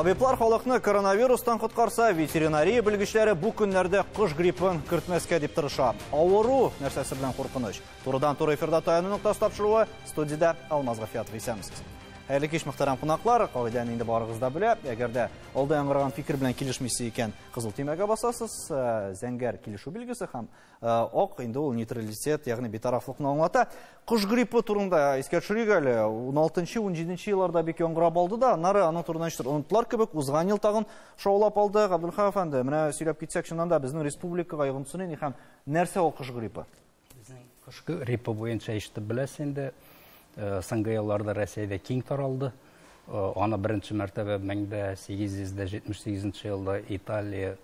Табиблар халыкны коронавирустан коткарса, ветеринария белгечләре бу көннәрдә кош гриппын кертмәскә дип тырыша. Авыру нәрсәсе белән куркыныч? Турыдан-туры эфирда таяну ноктасы тапшыруы, студиядә Алмаз Гафиятов, исәнмесез. Хәерле кич, мөхтәрәм кунаклар. Кагыйдәне инде барыгыз да белә. Әгәр дә алда яңгыраган фикер белән килешмисез икән, кызыл төймәгә басасыз, зәңгәр килешү билгесе һәм ак инде ул нейтралитет, ягъни битарафлыкны аңлата. Кош гриппы турында искә төшерик әле. 16-17 елларда бик яңгырап алды да, аннары аның турында ничектер оныттылар кебек, узган ел тагын шаулап алды. Габдулхак әфәнде, менә сөйләп китсәк, чыннан да безнең республикага йогынтысы нинди һәм нәрсә ул кош гриппы? Безнең кош гриппы буенча ишетеп беләсез инде, соңгы елларда Россиядә киң таралды. Аны беренче мәртәбә 1878 елда Италия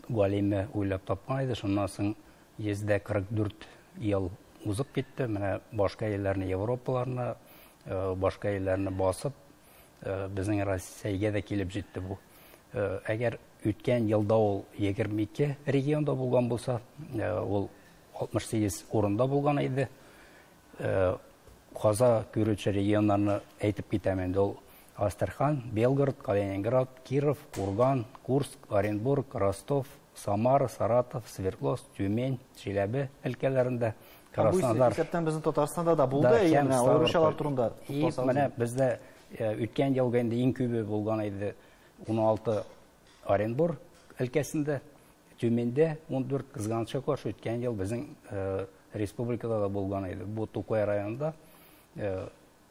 галиме уйлап тапкан иде. Шуннан соң 144 ел узып китте. Менә башка илләрне, Европаларны, башка илләрне басып, безнең Россиягә дә килеп җитте бу. Әгәр үткән елда ул 22 регионда булган булса, ул 68 урында булган иде. Каза күрүче регионнарны әйтеп китәм инде. Ул Астрахань, Белгород, Калининград, Киров, Курган, Курск, Оренбург, Ростов, Самара, Саратов, Свердловск, Тюмень, Чиләбе өлкәләрендә, Краснодар. Бу исәптән безнең Татарстанда да булды, әйе, менә аеручалар турында тукталсагыз. Менә бездә үткән елга инде иң күбе булган иде 16 Оренбург өлкәсендә, Тюменьдә 14, кызганычка каршы үткән ел безнең республикада да булган иде. Бу Тукай районында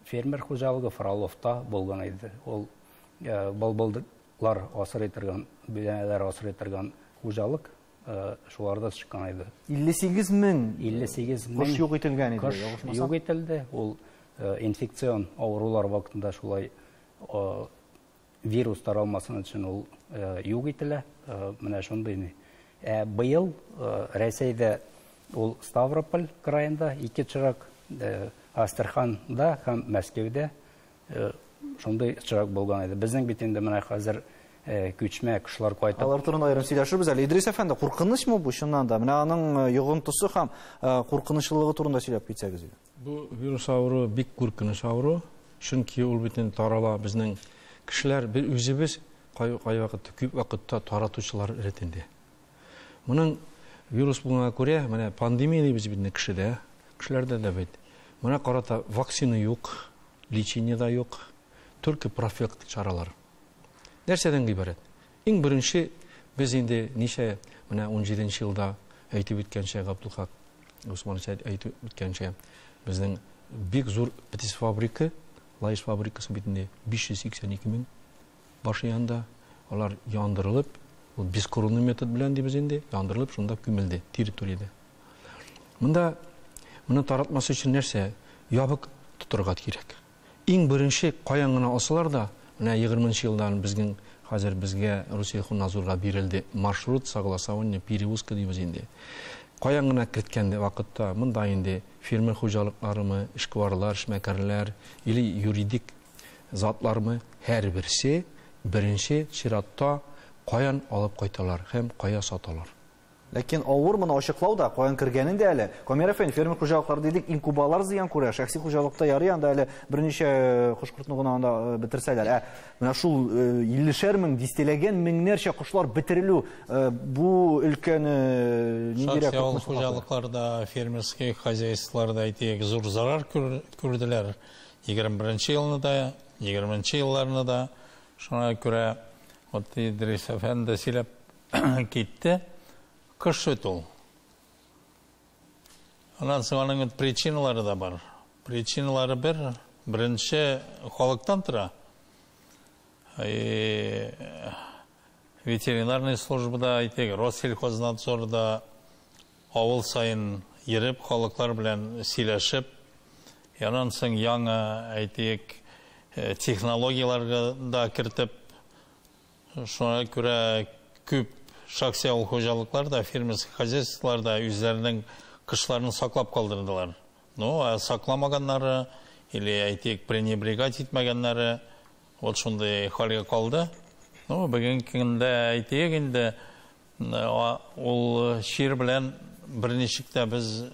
фермер хуҗалыгы Фроловта булган иде. Ул былбыллар асрый торган, бүләнәләр асрый торган хуҗалык, шуларда чыккан иде. 58 мең 58 мең кош юк ителгән иде, кош ялгышмасам. Юк ителде. Ул инфекцион авырулар вакытында шулай вирус таралмасын өчен ул юк ителә. Менә шундый ни. Быел Рәсәйдә ул Ставрополь краенда 2 чырак, Астраханда һәм Мәскәүдә шундый чырак булган иде. Безнең бит инде менә хәзер күчмә кошлар кайтып. Алар турында аерым сөйләшербез әле. Идрис әфәнде, куркынычмы бу чыннан да? Менә аның йогынтысы һәм куркынычлылыгы турында сөйләп китсәгез иде. Бу вирус авыру бик куркыныч авыру, чөнки ул бит инде тарала безнең кешеләр, без үзебез кай вакытта, күп вакытта таратучылар рәтендә. Моның вирус булганга күрә, менә пандемия дибез бит инде кешедә, кешеләрдә дә бит. Моңа карата вакцина юк, лечение да юк, только профилактик чаралар. Нәрсәдән гыйбарәт? Иң беренче без инде ничә, менә унҗиденче елда әйтеп үткәнчә, Габдулхак Усманович әйтеп үткәнчә, безнең бик зур птицефабрика, Лаеш фабрикасы бит инде 582 мең башы янда, алар яндырылып, ул бескровный метод белән дибез инде, яндырылып шунда күмелде территориядә. Монда моны таратмас өчен нәрсә? Ябык тотырга кирәк. Иң беренче каян гына алсалар да, менә егерменче елдан безнең хәзер безгә Россельхознадзорга бирелде маршрут согласование перевозка дибез инде. Каян гына керткән вакытта монда инде фермер хуҗалыкларымы, эшкуарлар, эшмәкәрләр или юридик затлармы, һәрберсе беренче чиратта каян алып кайталар һәм кая саталар. Ләкин авыр моны ачыклау да, каян кергәнен дә әле. Камил әфәнде, фермер хуҗалыклары дидек, инкубалар зыян күрә, шәхси хуҗалыкта ярый анда әле берничә кош-кортны гына анда бетерсәләр. Менә шул иллешәр мең, дистәләгән меңнәрчә кошлар бетерелү, бу өлкәне ниндирәк Шәхси авыл куркыныч каплый? хуҗалыкларда, фермерский хозяйстволарда әйтик, зур зарар күрделәр. Егерме беренче елны да, егерменче елларны да. Шуңа күрә, вот Идрис әфәнде сөйләп китте. Кыш бит ул. Аннан соң аның бит причиналары да бар. Причиналары бер, беренче халыктан тора. Ветеринарный службада, әйтик, Россельхознадзорда авыл сайын йөреп, халыклар белән сөйләшеп, аннан соң яңа, әйтик, технологияләргә да кертеп, шуңа күрә күп шәхси авыл хуҗалыклар да, фермерский хозяйстволар да үзләренең кышларын саклап калдырдылар. Ну, а сакламаганнары или, әйтик, пренебрегать итмәгәннәре вот шундый хәлгә калды. Ну, бүгенге көндә әйтик инде, ул чир белән берничек тә без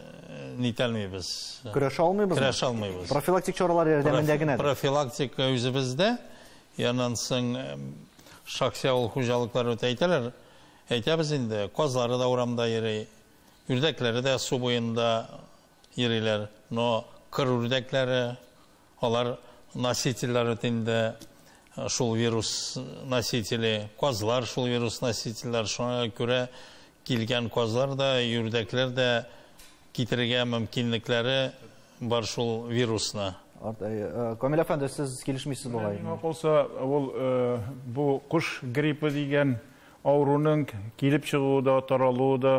нитәлмибез. Көрәшә алмыйбыз. Көрәшә алмыйбыз. Профилактик чаралар ярдәмендә генә. Профилактика үзебездә, яннан соң Шәхси авыл хуҗалыклары бит әйтәләр, әйтәбез инде, казлары да урамда йөри, үрдәкләре дә су буенда йөриләр. Но кыр үрдәкләре, алар носительләр бит инде, шул вирус носители, казлар шул вирус носительләр. Шуңа күрә килгән казлар да, үрдәкләр дә китерергә мөмкинлекләре бар шул вирусны. Камил әфәнде, сез килешмисез бугай. Миңа калса, ул бу кош гриппы дигән авыруның килеп чыгуы да, таралуы да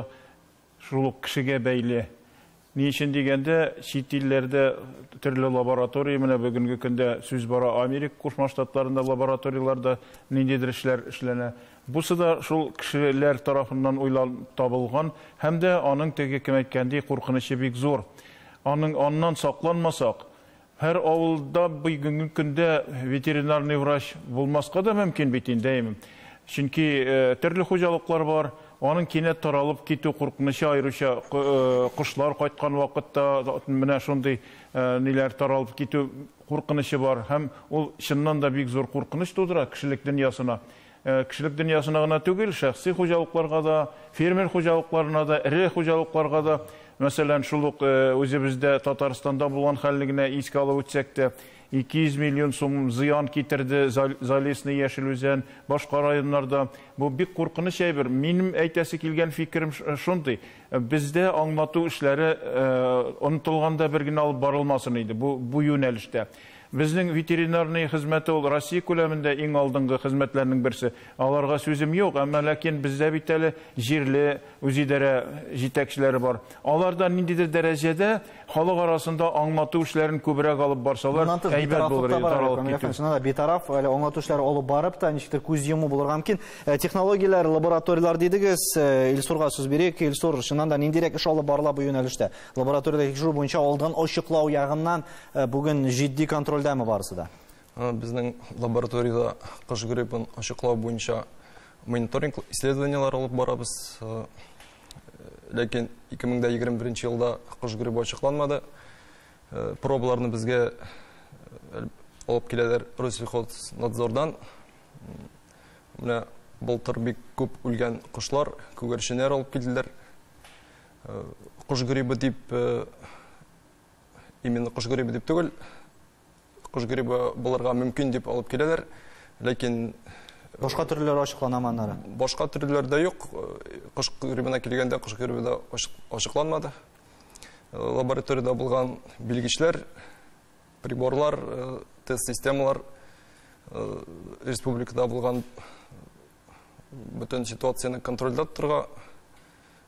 шул ук кешегә бәйле. Ни өчен дигәндә, чит илләрдә төрле лаборатория, менә бүгенге көндә сүз бара Америка Кушма Штатларында лабораторияләрдә ниндидер эшләр эшләнә. Бусы да шул кешеләр тарафыннан уйлап табылган һәм дә аның теге кем әйткәндәй куркынычы бик зур. Аның аннан сакланмасак, һәр авылда бүгенге көндә ветеринарный врач булмаска да мөмкин бит инде. Чөнки төрле хуҗалыклар бар, аның кинәт таралып китү куркынычы аеруча кошлар кайткан вакытта менә шундый ниләр таралып китү куркынычы бар һәм ул чыннан да бик зур куркыныч тудыра кешелек дөньясына. Кешелек дөньясына гына түгел, шәхси хуҗалыкларга да, фермер хуҗалыкларына да, эре хуҗалыкларга да. Мәсәлән, шул ук үзебездә Татарстанда булган хәлне генә искә алып үтсәк тә, 200 миллион сум зыян китерде Залесный, Яшел Үзән, башка районнарда. Бу бик куркыныч әйбер. Минем әйтәсе килгән фикерем шундый. Бездә аңлату эшләре онытылганда бер генә алып барылмасын иде бу юнәлештә. Безнең ветеринарный хезмәте ул Россия күләмендә иң алдынгы хезмәтләрнең берсе. Аларга сүзем юк, әмма ләкин бездә бит әле җирле үзидарә җитәкчеләре бар. Аларда ниндидер дәрәҗәдә халык арасында аңлату эшләрен күбрәк алып барсалар, әйбәт булыр иде, таралып китү. Чыннан да битараф әле аңлату эшләре алып барып та ничектер күз йому булырга мөмкин. Технологияләр, лабораторияләр дидегез, Илсурга сүз бирик. Илсур, чыннан да ниндирәк эш алып барыла бу юнәлештә? Лабораториядә тикшерү буенча алдан ачыклау ягыннан бүген җитди контрольдәме барысы да? Безнең лабораториядә кош гриппын ачыклау буенча мониторинг исследованияләр алып барабыз. Ләкин 2021 елда кош гриппы ачыкланмады. Пробаларны безгә алып киләләр Россельхознадзордан. Менә былтыр бик күп үлгән кошлар, күгәрченнәр алып килделәр. Кош гриппы дип, именно кош гриппы дип түгел, кош гриппы булырга мөмкин дип алып киләләр. Ләкин башка төрләре ачыкланамы аннары? Башка төрләре дә юк. Кош гриппына килгәндә кош гриппы да ачыкланмады. Лабораториядә булган белгечләр, приборлар, тест системалар, республикада булган бөтен ситуацияне контрольдә тотырга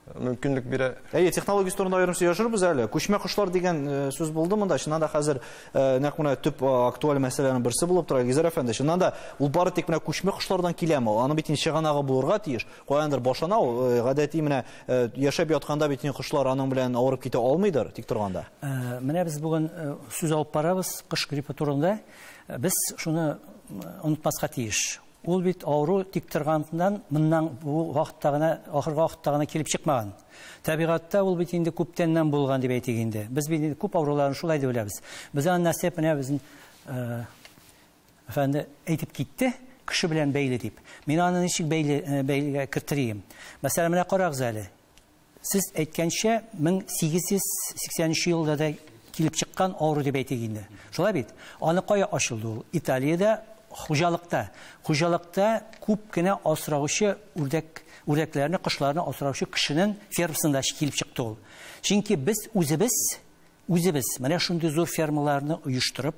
мөмкинлек бирә. Әйе, технология турында аерым сөйләшербез әле. Күчмә кошлар дигән сүз булды монда. Чыннан да хәзер нәкъ менә төп актуаль мәсьәләнең берсе булып тора. Илгизәр әфәнде, чыннан да ул бары тик менә күчмә кошлардан киләме? Аны бит инде чыганагы булырга тиеш. Каяндыр башлана ул, гадәти менә яшәп ятканда бит инде кошлар аның белән авырып китә алмыйдыр, тик торганда. Менә без бүген сүз алып барабыз кош гриппы турында. Без шуны онытмаска тиеш. Ул бит авыру тик торганнан моннан бу вакытта гына, ахыргы вакытта гына килеп чыкмаган. Табигатьтә ул бит инде күптәннән булган дип әйтик инде. Без бит инде күп авыруларны шулай дип беләбез. Без аны нәрсә менә безнең әфәнде әйтеп китте, кеше белән бәйле дип. Мин аны ничек бәйлегә кертерим? Мәсәлән, менә карагыз әле. Сез әйткәнчә 1883 елда да килеп чыккан авыру дип әйтик инде. Шулай бит. Аны кая ачылды ул? Италиядә хуҗалыкта. Хуҗалыкта күп кенә асраучы үрдәкләрне, кошларны асраучы кешенең фермасында килеп чыкты ул. Чөнки без үзебез менә шундый зур фермаларны оештырып,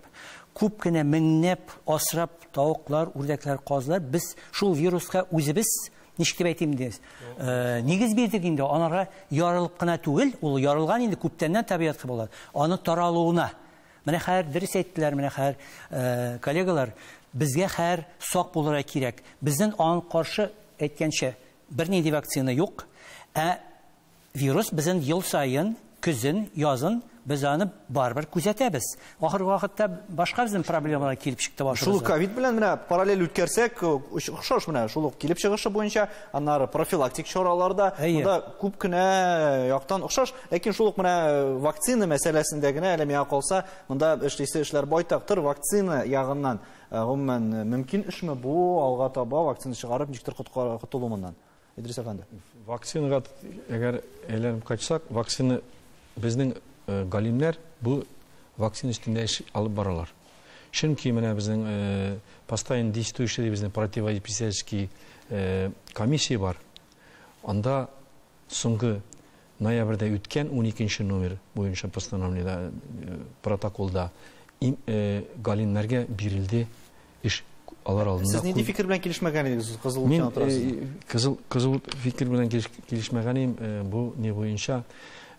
күп кенә меңнәп асрап тавыклар, үрдәкләр, казлар, без шул вируска үзебез ничек дип әйтим инде, нигез бирдек инде. Анарга ярылып кына түгел, ул ярылган инде күптәннән табигатькә була. Аны таралуына. Менә хәер дөрес әйттеләр, менә хәер коллегалар, безгә хәер сак булырга кирәк. Безнең аңа каршы әйткәнчә бернинди вакцина юк. Ә вирус безнең ел саен, көзен, язын без аны барыбер күзәтәбез. Ахыргы вакытта башка безнең проблемалар килеп чыкты башыбызга. Шул ковид белән менә параллель үткәрсәк, охшаш менә шул ук килеп чыгышы буенча, аннары профилактик чаралар да монда күп кенә яктан охшаш, ләкин шул ук менә вакцина мәсьәләсендә генә әле миңа калса, монда эшлисе эшләр байтактыр. Вакцина ягыннан гомумән мөмкин эшме бу, алга таба вакцина чыгарып ничектер котылу моннан? Идрис әфәнде. Вакцинага әгәр әйләнеп кайтсак, вакцина безнең галимнәр бу вакцина өстендә эш алып баралар. Чөнки менә безнең постоянно действующий безнең противоэпидемиологический комиссия бар. Анда соңгы ноябрьдә үткән 12 номер буенча постановлениедә, протоколда галимнәргә бирелде эш алар алдында. Сез нинди фикер белән килешмәгән идегез кызыл утны турасында? Мин кызыл фикер белән килешмәгән идем. Бу ни буенча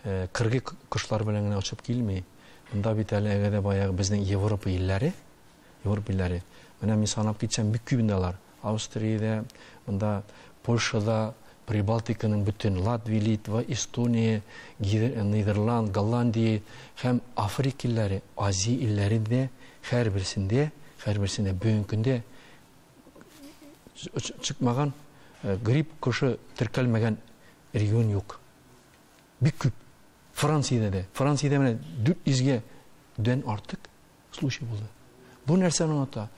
кыргый кошлар белән генә очып килми. Монда бит әле әгәр дә баягы безнең Европа илләре, менә мин санап китсәм бик күп инде алар. Австриядә, монда Польшада, Прибалтиканың бөтен Латвия, Литва, Эстония, Нидерланд, Голландия һәм Африка илләре, Азия илләре дә һәрберсендә бүгенге көндә чыкмаган грипп кошы теркәлмәгән регион юк. Бик күп. Франциядә дә. Франциядә менә 400 дән артык случай булды. Бу нәрсәне аңлата?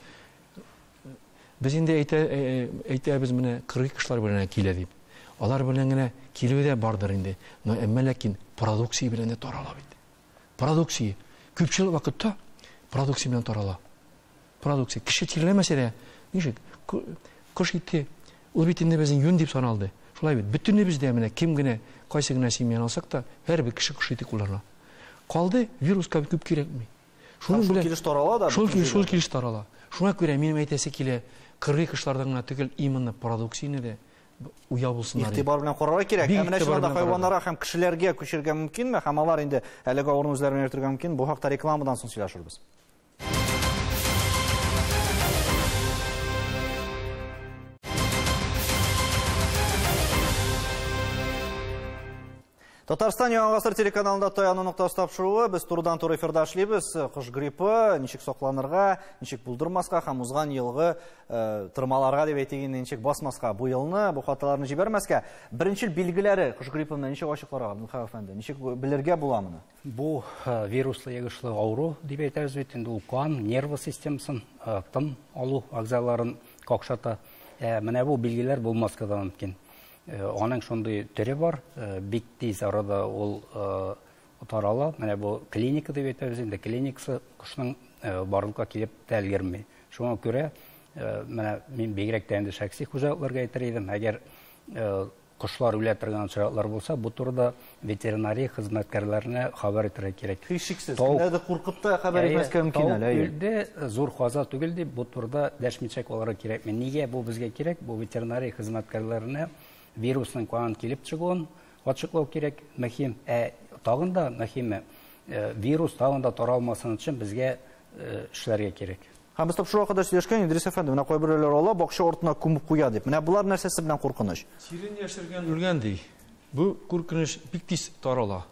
Без инде әйтәбез менә кыргый кошлар белән килә дип. Алар белән генә килүе дә бардыр инде. Но әмма ләкин продукция белән дә тарала бит. Продукция күпчелек вакытта продукция белән тарала. Продукция кеше тирләмәсә дә ничек кош ите ул бит инде безнең юн дип саналды. Шулай бит. Бөтенебез дә менә кем генә кайсы генә семьяны алсак та һәрбер кеше кош ите куллана. Калды вируска күп кирәкми. Шуның белән килеш тарала да. Шул килеш тарала. Шуңа күрә минем әйтәсе килә, кыргый кошлардан гына түгел, именно продукцияне дә уяу булсыннар. Игътибар белән карарга кирәк. Ә менә шунда хайваннарга һәм кешеләргә күчергә мөмкинме? Һәм алар инде әлеге авыруны үзләре белән йөртергә мөмкин. Бу хакта рекламадан соң сөйләшербез. Татарстан Яңа Гасыр телеканалында таяну ноктасы тапшыруы. Без турыдан-туры эфирда эшлибез. Кыш гриппы ничек сакланырга, ничек булдырмаска һәм узган елгы тырмаларга дип әйтик инде, ничек басмаска, бу елны, бу хаталарны җибәрмәскә. Беренчел билгеләре кыш гриппын ничек ачыкларга, Абдулхак әфәнде, ничек белергә була моны? Бу вируслы йогышлы авыру дип әйтәбез бит инде, ул кан, нервы системасын, тын алу әгъзаларын какшата. Менә бу билгеләр булмаска да мөмкин. Аның шундый төре бар, бик тиз арада ул тарала. Менә бу клиника дип әйтәбез инде, клиникасы кошның барлыкка килеп тә өлгерми. Шуңа күрә менә мин бигрәк тә инде шәхси хуҗалыкларга әйтер идем, әгәр кошлар үлә торган очраклар булса, бу турыда ветеринария хезмәткәрләренә хәбәр итәргә кирәк. Һичшиксез, кемнәрдер куркып та хәбәр итмәскә мөмкин әле. Тавык үлде, зур каза түгел дип, бу турыда дәшмичә калырга кирәкми. Нигә бу безгә кирәк? Бу ветеринария хезмәткәрләренә вирусның каян килеп чыгуын ачыклау кирәк, мөһим. Тагын да мөһиме, вирус тагын да таралмасын өчен безгә эшләргә кирәк. Һәм без тапшыруга кадәр сөйләшкән Идрис әфәнде, менә кайберәүләр ала, бакча артына күмеп куя дип. Менә болар нәрсәсе белән куркыныч? Сирен яшергән үлгән ди. Бу куркыныч бик тиз тарала.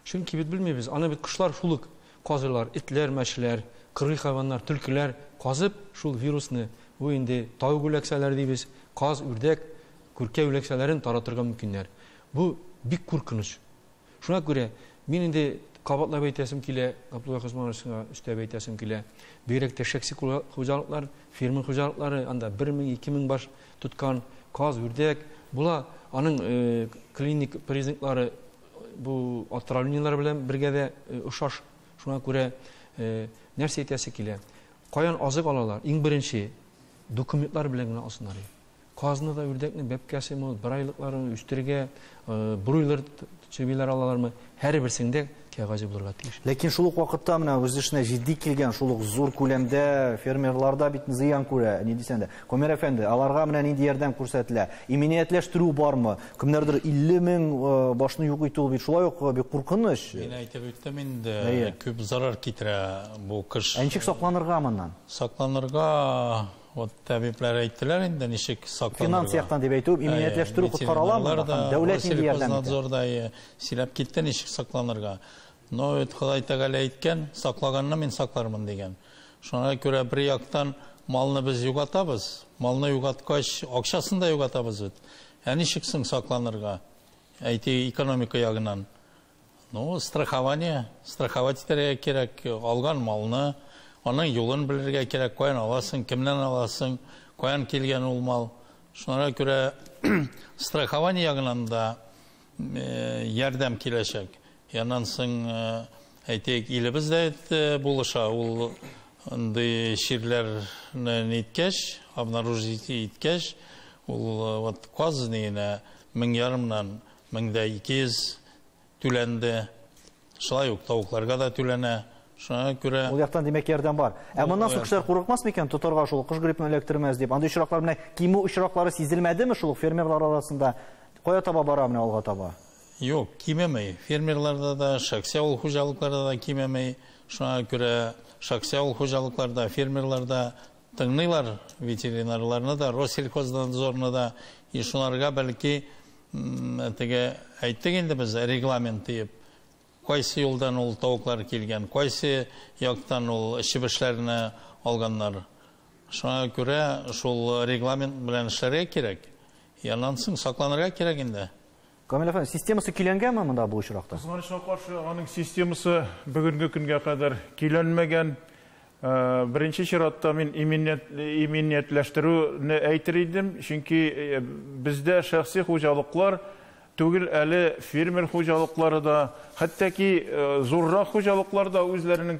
Чөнки бит белмибез, аны бит кошлар шул ук казыйлар, этләр, мәчеләр, кыргый хайваннар, төлкеләр казып шул вирусны, бу инде тавык үләксәләр дибез, каз, үрдәк, күркә үләксәләрен таратырга мөмкиннәр. Бу бик куркыныч. Шуңа күрә мин инде кабатлап әйтәсем килә, Габдулла Госмановичка өстәп әйтәсем килә. Бигрәк тә шәхси хуҗалыклар, ферма хуҗалыклары, анда 1000, 2000 баш тоткан каз, үрдәк була. Аның клиник признаклары бу отравлениеләр белән бергә дә охшаш. Шуңа күрә нәрсә әйтәсе килә? Каян азык алалар? Иң беренче документлар белән генә алсыннар. Казны да, үрдәкне, бәбкәсеме, бер айлыкларын үстерергә, бройлер чебиләр алалармы? Һәрберсендә кәгазе булырга тиеш. Ләкин шул ук вакытта менә үз эшенә җитди килгән, шул ук зур күләмдә фермерлар да бит зыян күрә, ни дисәң дә. Гомәр әфәнде, аларга менә нинди ярдәм күрсәтелә? Иминиятләштерү бармы? Кемнәрдер 50 мең башны юк итү бит шулай ук бик куркыныч. Мин әйтеп үттем инде, күп зарар китерә бу кыш. Ә ничек сакланырга моннан? Сакланырга Вот табиблар әйттеләр инде, ничек сакланырга. Финанс яктан дип әйтү, иминиятләштерү коткара аламы? Дәүләт нинди ярдәм итә? Россельхознадзорда сөйләп китте, ничек сакланырга. Но бит Ходай Тәгалә әйткән, саклаганны мин саклармын дигән. Шуңа күрә бер яктан малны без югатабыз. Малны югаткач, акчасын да югатабыз бит. Ә ничек соң сакланырга? Әйтик, экономика ягыннан. Ну, страхование, страховать итәргә кирәк, алган малны, аның юлын белергә кирәк, каян аласың, кемнән аласың, каян килгән ул мал. Шуңа күрә страхование ягыннан да ярдәм киләчәк. Яннан соң, әйтик, илебез дә булыша, ул андый чирләрне ниткәч, обнаружить иткәч, ул вот каз нигенә 1500-нан 1200 түләнде. Шулай ук тавыкларга да түләнә. Шуңа күрә ул яктан димәк ярдәм бар. Ә моннан соң кешеләр курыкмас микән тотарга шул кош гриппын эләктермәс дип? Андый очраклар менә кимү очраклары сизелмәдеме шул фермерлар арасында? Кая таба бара менә алга таба? Юк, кимеми. Фермерларда да, шәхси авыл хуҗалыкларда да кимеми. Шуңа күрә шәхси авыл хуҗалыкларда, фермерларда тыңлыйлар ветеринарларны да, Россельхознадзорны да. И шуларга бәлки теге әйттек инде без регламент диеп. Кайсы юлдан ул тавыклар килгән, кайсы яктан ул чебешләрне алганнар. Шуңа күрә шул регламент белән эшләргә кирәк. Яннан соң сакланырга кирәк инде. Камил әфәнде, системасы көйләнгәнме монда бу очракта? Кызганычка каршы, аның системасы бүгенге көнгә кадәр көйләнмәгән. Беренче чиратта мин иминиятләштерүне әйтер идем, чөнки бездә шәхси хуҗалыклар түгел, әле фермер хуҗалыклары да, хәтта ки зуррак хуҗалыклар да үзләренең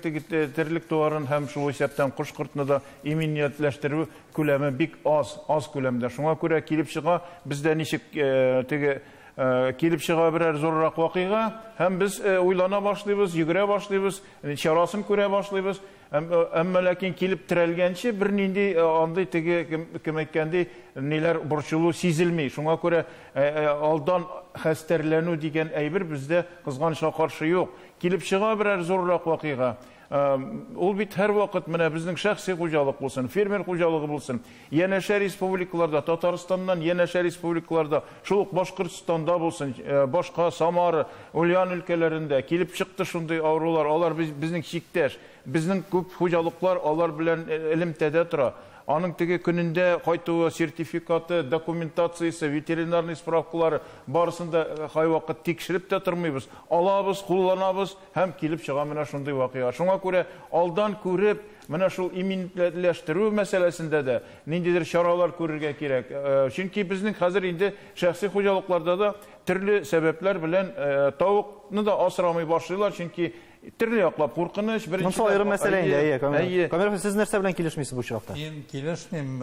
терлек туарын һәм шул исәптән кош-кортны да иминиятләштерү күләме бик аз, аз күләмдә. Шуңа күрә килеп чыга, бездә ничек теге килеп чыга берәр зуррак вакыйга, һәм без уйлана башлыйбыз, йөгерә башлыйбыз, чарасын күрә башлыйбыз. Әмма ләкин килеп терәлгәнче бернинди андый теге кем әйткәндәй ниләр борчылу сизелми. Шуңа күрә алдан хәстәрләнү дигән әйбер бездә кызганычка каршы юк. Килеп чыга берәр зуррак вакыйга. Ул бит һәрвакыт менә безнең шәхси хуҗалык булсын, фермер хуҗалыгы булсын, янәшә республикаларда, Татарстаннан янәшә республикаларда, шул ук Башкортстанда булсын, башка Самара, Ульян өлкәләрендә килеп чыкты шундый авырулар, алар безнең чиктәш, безнең күп хуҗалыклар алар белән элемтәдә тора. Аның теге көнендә кайтуы, сертификаты, документациясе, ветеринарный справкалары барысын да һәрвакыт тикшереп тә тормыйбыз. Алабыз, кулланабыз һәм килеп чыга менә шундый вакыйга. Шуңа күрә алдан күреп, менә шул иминиятләштерү мәсьәләсендә дә ниндидер чаралар күрергә кирәк. Чөнки безнең хәзер инде шәхси хуҗалыкларда да төрле сәбәпләр белән тавыкны да асрамый башлыйлар, чөнки төрле яклап куркыныч. Монысы аерым мәсьәлә инде, әйе, Камил. Камил, сез нәрсә белән килешмисез бу очракта? Мин килешмим,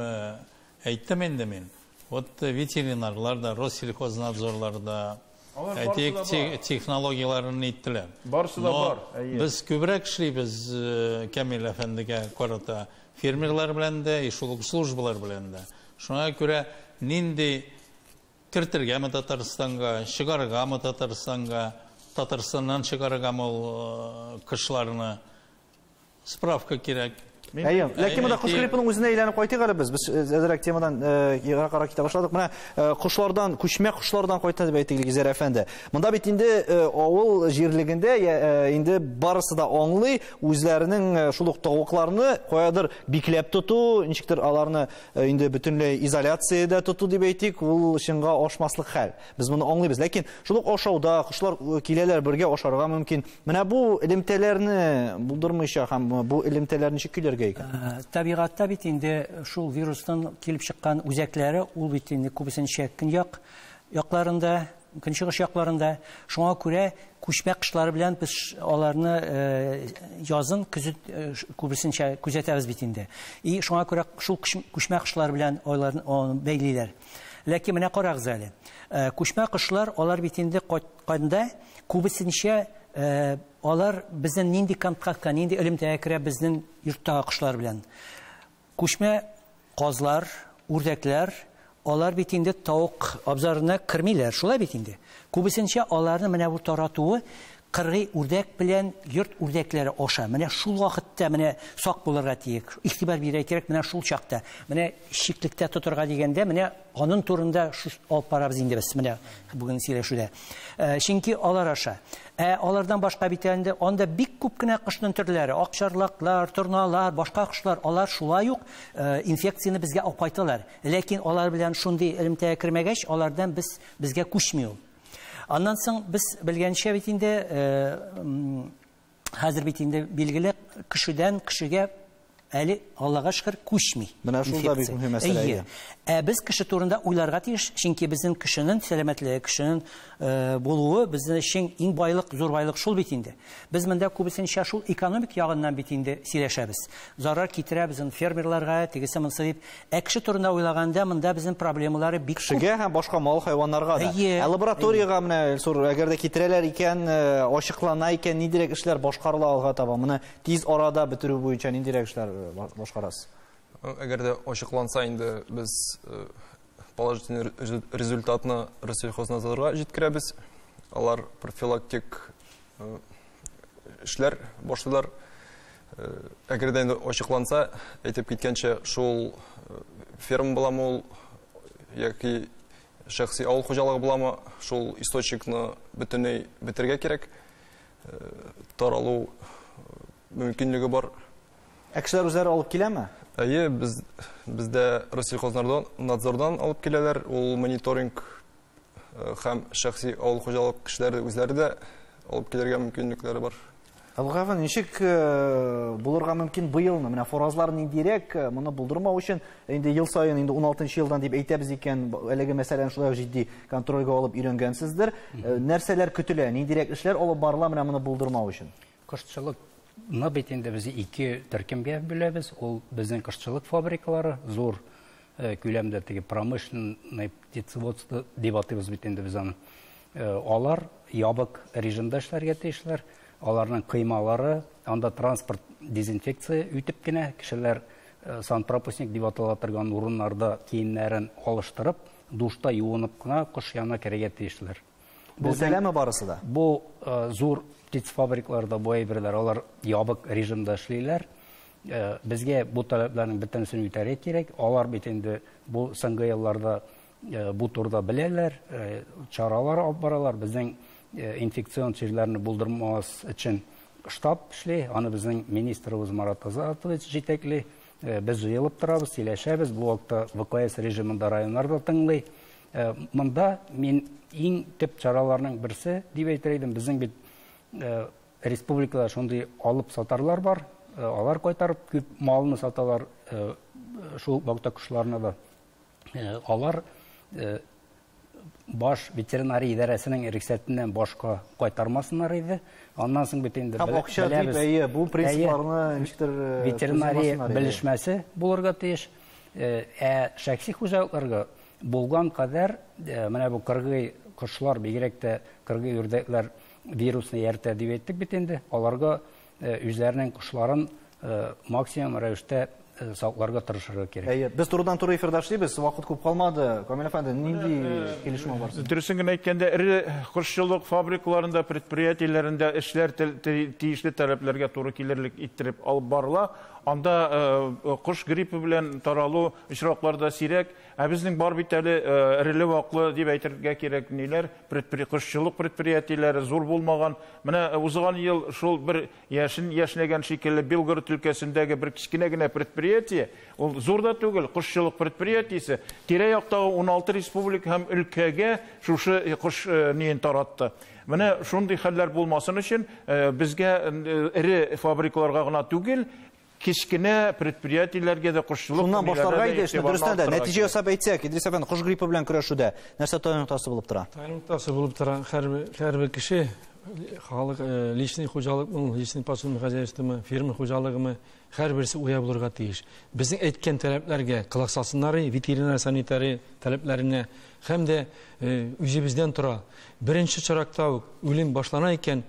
әйттем инде мин. Вот ветеринарлар да, Россельхознадзорлар да, әйтик, технологияләрен иттеләр. Барысы да бар. Без күбрәк эшлибез Камил әфәндегә карата фермерлар белән дә, шул ук службалар белән дә. Шуңа күрә нинди кертергәме Татарстанга, чыгаргамы Татарстанга, Татарстаннан чыгаргамы ул кышларны, справка кирәк. Әйе, ләкин монда кош гриппының үзенә әйләнеп кайтыйк әле без. Без әзрәк темадан ераккарак китә башладык. Менә кошлардан, күчмә кошлардан кайта дип әйтик, Илгизәр әфәнде. Монда бит инде авыл җирлегендә инде барысы да аңлый, үзләренең шул ук тавыкларны каядыр бикләп тоту, ничектер аларны инде бөтенләй изоляциядә тоту дип әйтик, ул чынга ашмаслык хәл. Без моны аңлыйбыз. Ләкин шул ук ашауда кошлар киләләр, бергә ашарга мөмкин. Менә бу элемтәләрне булдырмыйча һәм бу элемтәләрне ничек көйләргә икән? Табигатьтә бит инде шул вирустан килеп чыккан үзәкләре, ул бит инде күбесенчә көньяк якларында, көнчыгыш якларында. Шуңа күрә күчмә кошлары белән без аларны язын күбесенчә күзәтәбез бит инде. И шуңа күрә шул күчмә кошлар белән аларны бәйлиләр. Ләкин менә карагыз әле. Күчмә кошлар, алар бит инде кайтканда күбесенчә алар безнең нинди контактка, нинди элемтәгә керә безнең йорттагы кошлар белән. Күчмә казлар, үрдәкләр, алар бит инде тавык абзарына кермиләр, шулай бит инде. Күбесенчә аларны менә бу таратуы Кыргый үрдәк белән йорт үрдәкләре аша. Менә шул вакытта менә сак булырга тиеш. Игътибар бирергә кирәк менә шул чакта. Менә чиклектә тотырга дигәндә, менә аның турында алып барабыз инде без менә бүген сөйләшүдә. Чөнки алар аша. Ә алардан башка бит инде анда бик күп кенә кошның төрләре, акчарлаклар, торналар, башка кошлар, алар шулай ук инфекцияне безгә алып кайталар. Ләкин алар белән шундый элемтәгә кермәгәч, алардан безгә күчми ул. Аннан соң без белгәнчә бит инде хәзер бит инде билгеле кешедән кешегә әле Аллага шөкер күчми. Менә шул да бик мөһим мәсьәлә. Ә без кеше турында уйларга тиеш, чөнки безнең кешенең сәламәтлеге, кешенең булуы безнең өчен иң байлык, зур байлык шул бит инде. Без монда күбесенчә шул экономик ягыннан бит инде сөйләшәбез. Зарар китерә безнең фермерларга, тегесе монсы дип. Ә кеше турында уйлаганда монда безнең проблемалары бик күп. Кешегә һәм башка мал хайваннарга да. Ә лабораториягә менә Илсур, әгәр дә китерәләр икән, ачыклана икән, ниндирәк эшләр башкарыла алга таба? Моны тиз арада бетерү буенча ниндирәк эшләр башкарасыз? Әгәр дә ачыкланса инде без положительный результатны Россельхознадзорга җиткерәбез. Алар профилактик эшләр башлыйлар. Әгәр дә инде ачыкланса, әйтеп киткәнчә, шул ферма буламы ул яки шәхси авыл хуҗалыгы буламы, шул источникны бөтенләй бетерергә кирәк. Таралу мөмкинлеге бар. Ә кешеләр үзләре алып киләме? Әйе, бездә Россельхознадзордан алып киләләр. Ул мониторинг һәм шәхси авыл хуҗалык кешеләре үзләре дә алып килергә мөмкинлекләре бар. Абылгавын, ничек булырга мөмкин быелны? Менә фаразлар ниндирәк, моны булдырмау өчен инде ел саен, инде 16 елдан дип әйтәбез икән, әлеге мәсьәләне шулай ук җитди контрольгә алып өйрәнгәнсездер. Нәрсәләр көтелә, ниндирәк эшләр алып барыла менә моны булдырмау өчен? Кошчылыкны бит инде без ике төркемгә бүләбез. Ул безнең кошчылык фабрикалары, зур күләмдә теге промышленный птицеводство дип атыйбыз бит инде без аны. Алар ябык режимда эшләргә тиешләр. Аларның кыймалары, анда транспорт дезинфекция үтеп кенә, кешеләр санпропускник дип атала торган урыннарда киемнәрен алыштырып, душта юынып кына кош янына керергә тиешләр. Бу сәләме барысы да? Бу зур птицфабрикларда бу әйберләр, алар ябык режимда эшлиләр. Безгә бу таләпләрнең бөтенесен үтәргә кирәк. Алар бит инде бу соңгы елларда бу турыда беләләр, чаралар алып баралар. Безнең инфекцион чирләрне булдырмас өчен штаб эшли, аны безнең министрыбыз Марат Азатович җитәкли. Без җыелып торабыз, сөйләшәбез. Бу вакытта ВКС режимында районнар да тыңлый. Монда мин иң төп чараларның берсе дип әйтер идем. Безнең бит республикада шундый алып сатарлар бар. Алар кайтарып күп малны саталар, шул вакытта кошларны да. Алар баш ветеринария идарәсенең рөхсәтеннән башка кайтармасыннар иде. Аннан соң бит инде беләбез. Әйе, бу принципларны ничектер ветеринария белешмәсе булырга тиеш. Ә шәхси хуҗалыкларга булган кадәр менә бу кыргый кошлар, бигрәк тә кыргый үрдәкләр вирусны ияртә дип әйттек бит инде. Аларга үзләренең кошларын максимум рәвештә сакларга тырышырга кирәк. Әйе, без турыдан-туры эфирда эшлибез, вакыт күп калмады. Камил әфәнде, нинди килешү бар? Дөресен генә әйткәндә, эре кошчылык фабрикаларында, предприятиеләрендә эшләр тиешле таләпләргә туры килерлек иттереп алып барыла. Анда кош гриппы белән таралу очраклары да сирәк. Ә безнең бар бит әле эреле-ваклы дип әйтергә кирәк ниләр, кошчылык предприятиеләре зур булмаган. Менә узган ел шул бер яшен яшьнәгән шикелле Белгород өлкәсендәге бер кечкенә генә предприятие, ул зур да түгел, кошчылык предприятиесе, тирә-яктагы 16 республика һәм өлкәгә шушы кош ниен таратты. Менә шундый хәлләр булмасын өчен безгә эре фабрикаларга гына түгел, кечкенә предприятиеләргә дә кошчылык Шуннан башларга иде эшне, дөрестән дә. Нәтиҗә ясап әйтсәк, Идрис әфәнде, кош гриппы белән көрәшүдә нәрсә таяну ноктасы булып тора? Таяну ноктасы булып тора һәрбер кеше, халык, личный хуҗалыкмы, личный подсобный хозяйствомы, фирма хуҗалыгымы, һәрберсе уя булырга тиеш. Безнең әйткән таләпләргә колак салсыннар, ветеринар санитария таләпләренә һәм дә үзебездән тора. Беренче чиракта ук үлем башлана икән,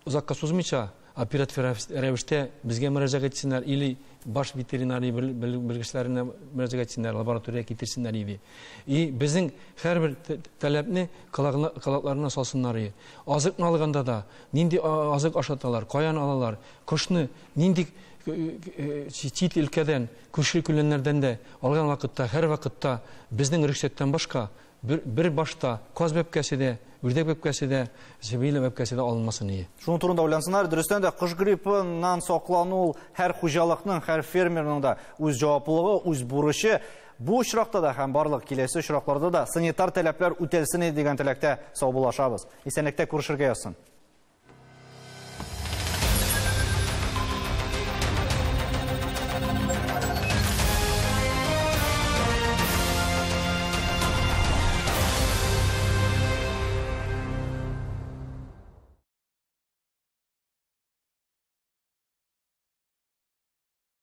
озакка сузмыйча оператив рәвештә безгә мөрәҗәгать итсеннәр или баш ветеринария белгечләренә мөрәҗәгать итсеннәр, лабораториягә китерсеннәр иде. И безнең һәрбер таләпне колакларына салсыннар иде. Азыкны алганда да нинди азык ашаталар, каян алалар, кошны нинди чит өлкәдән, күрше күләннәрдән дә алган вакытта, һәр вакытта безнең рөхсәттән башка бер башта каз бәбкәсе дә, үрдәк бәбкәсе дә, чебиле бәбкәсе дә алынмасын ие. Шуның турында уйлансыннар. Дөрестән дә кош гриппыннан саклану һәр хуҗалыкның, һәр фермерның да үз җаваплылыгы, үз бурычы. Бу очракта да һәм барлык киләсе очракларда да санитар таләпләр үтәлсен иде дигән теләктә саубуллашабыз. Исәнлектә күрешергә язсын.